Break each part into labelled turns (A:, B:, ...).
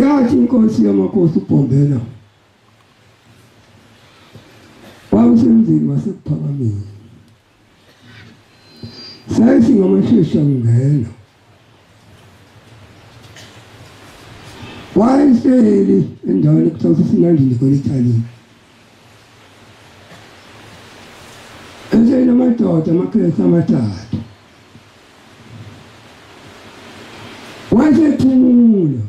A: Yathi inkosi yamakhosi uBhombela wawusemzini waseKuphakameni. Sayithi ngamashesha ngena. Wayehleli endaweni ekuthiwa kuseSinandini khona eThalini. Esenamadoda amaKrestu amathathu. Wayesephumula.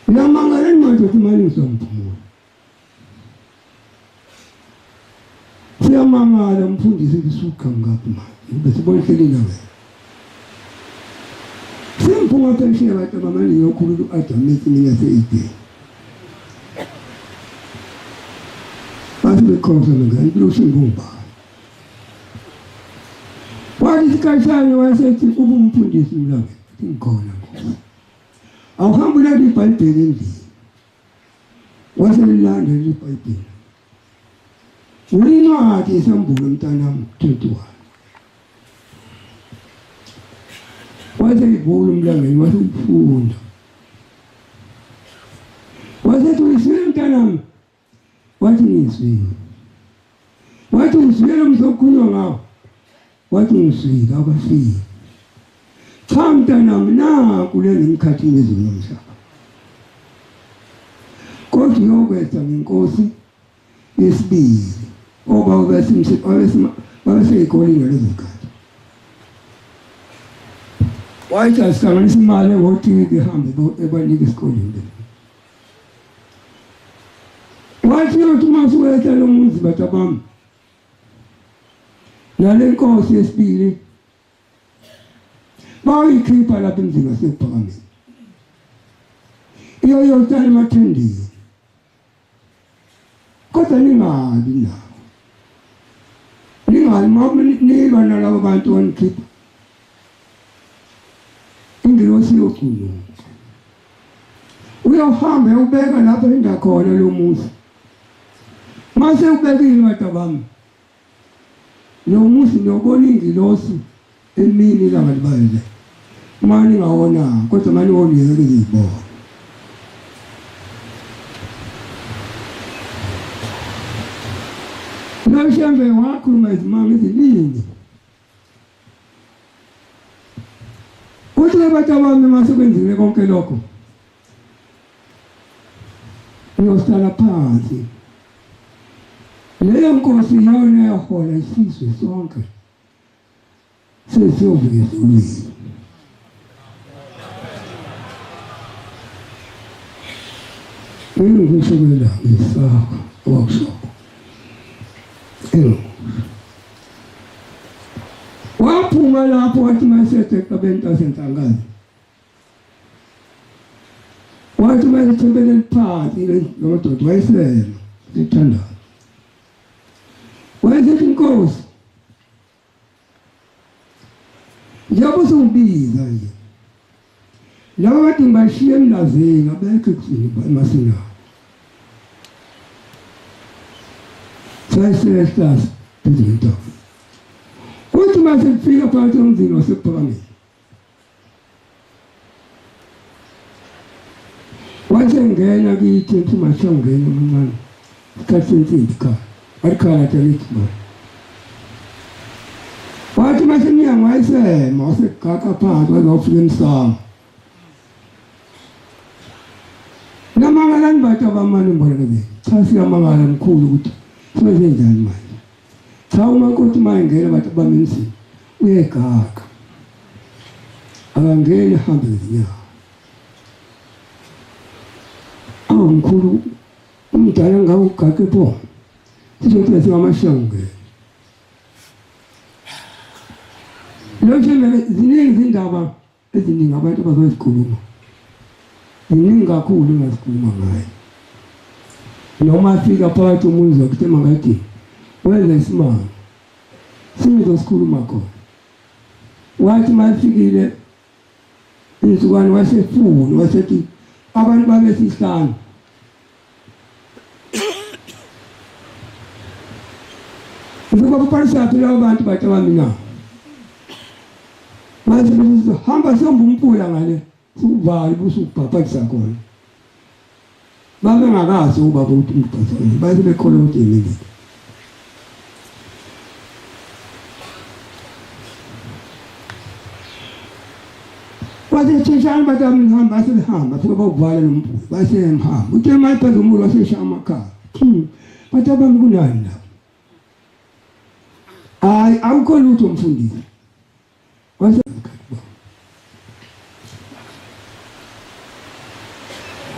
A: Uyamangala incwadi ukuthi manje ngizomphumula. Siyamangala umfundisi ukuthi usuqhamukaphi manje. Bese bohleli nawe. Simphuma phesheya abantu abamane yokhulula u-Adam ensimini yase-Edeni. Bathi bekhohlwa mngani kulosho ngubani. Wathi isikhashana wayesethi ubumfundisi mlange ngikhona Nkosi. Awuhambe ulanda iBhayibheli endlini. Waselilanda iBhayibheli. Uyincwadi yesambulo mntanami 21. Waseyivula umlangeni waseyifunda. Wasethi uyiswile mntanami Wathi ngizwile. Wathi uzwile lo mzi okukhulunywa ngawo? Wathi ngizwile awukafiki. Cha mntanami naku le ngemkhathini wezulu nomhlaba. Kodwa uyokwetha ngenkosi yesibili obaba babeseyikoleni ngalezo zikhathi. Wathi asihlanganise imali engothi behambe ebanika esikoleni. Wathi uyothi uma usuwehla lo muzi bantu bami nale nkosi yesibili bayoyikhipha lapha emzini waseKuphakameni iyoyotshala emathendeni kodwa ningabi nabo ningabi uma nilwa nalabo bantu onikhipha ingilosi iyocunuka uyohamba uyobeka lapho indakhona lo muzi mase ubekile bantu bami lo muzi niyobona ingilosi emini ilanga libayele uma ningawona kodwa uma niwona ngeke niyibone lo Shembe wakhuluma izimanga eziningi Uthi abantu abami uma sekwenzile konke lokho uyohlala phansi. Leyo nkosi iyona eyahola isizwe sonke sesiyofika ezulwini. Engikusho kwelanga isakho owakusho. Waphuma lapho wathi mayesethe eqabeni tasenhlangazi. Wathi mayethembele eliphansi lamadoda wayesema ethandaza. Wayesethi inkosi njengoba usungibiza nje laba kade ngibashiye emlazini abekho ekusini emasinabo sayisehla phezu kwentaba uthi uma sekufika phakathi komzini wasekuphakameni wasengena kithi ethi mashangena omncane isikhathi sensimbi cha walikhala lithi manje wathi mase emnyango wayesema wasegaqa phansi waze wafika emsamo namangalani bantu abamane mbolekebeni cha siyamangala mkhulu ukuthi senze njani manje cha umakoti uma engena abantu bami emzini uyegaqa akangeni ahambe ngezinyawo awu mkhulu umdala ngawe ugaqe pho sizothi singamashonge lo nje ziningi izindaba eziningi abantu abazozikhuluma ziningi kakhulu engazikhuluma ngayo noma afika phakathi umuzi wakhe mangathi wenza isimanga sizosikhuluma khona wathi mafikile insukwane wasefuna wasethi abantu babesihlanu Ngibabapalisaphi labo bantu bathi bami na manje hamba sihamba umfula ngale. Sukuvale busubhabhadisa khona. Babengakazi ubaba ukuthi umbhadisa base bekholwa ukuthi imelika. Wathi tshintshani bathi amihamba asebehamba fike bawuvala lo mbhuku base emhamba uthe uma ephezu umulu wasesha amakhala bathi abantu kunani lapho hayi akukho lutho mfundisi wase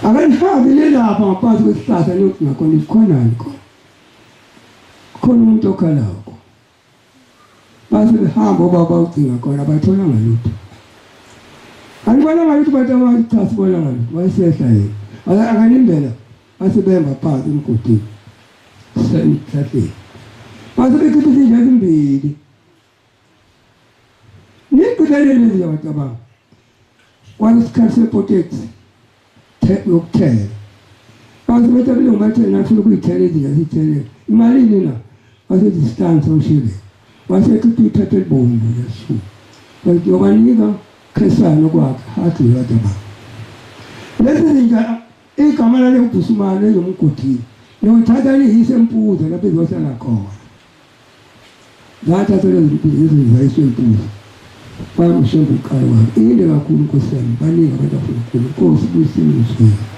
A: akanihambe lapha ngaphansi kwesihlahla niyothi ngakhona ikhonani khona khona umuntu okhalako Base behamba obaba bawugcina khona abatholanga lutho. Anibonanga lutho bantu abathi cha sibonanga lutho wayesehla yena. Akanimbela base bemba phansi emgodini. Senhlahleni. Base bekhipha izinja ezimbili. Nigqibelele lezi abantu abami. Kwanesikhathi sepoteksi yokuthela. Base bethi abelungu bathena nafuna ukuyithela izinja siyithele. Imalini na? Wasethi isihlanu soshile. Wasethi uthi uthathe elibomvu yesishumi. Wathi yobanika khesana kwakhe hathi uyodwa baba. Lezi zinja igama lale ubhusumane ezomgodini. Niyothatha liyise empuza lapho izohlala khona. Zathatha lezi zinja zayiswa empuza. Kwami ushembe uqala wami. Inde kakhulu Nkosi yami. Baningi abantu afuna ukukhuluma. Nkosi buyisile uzwile.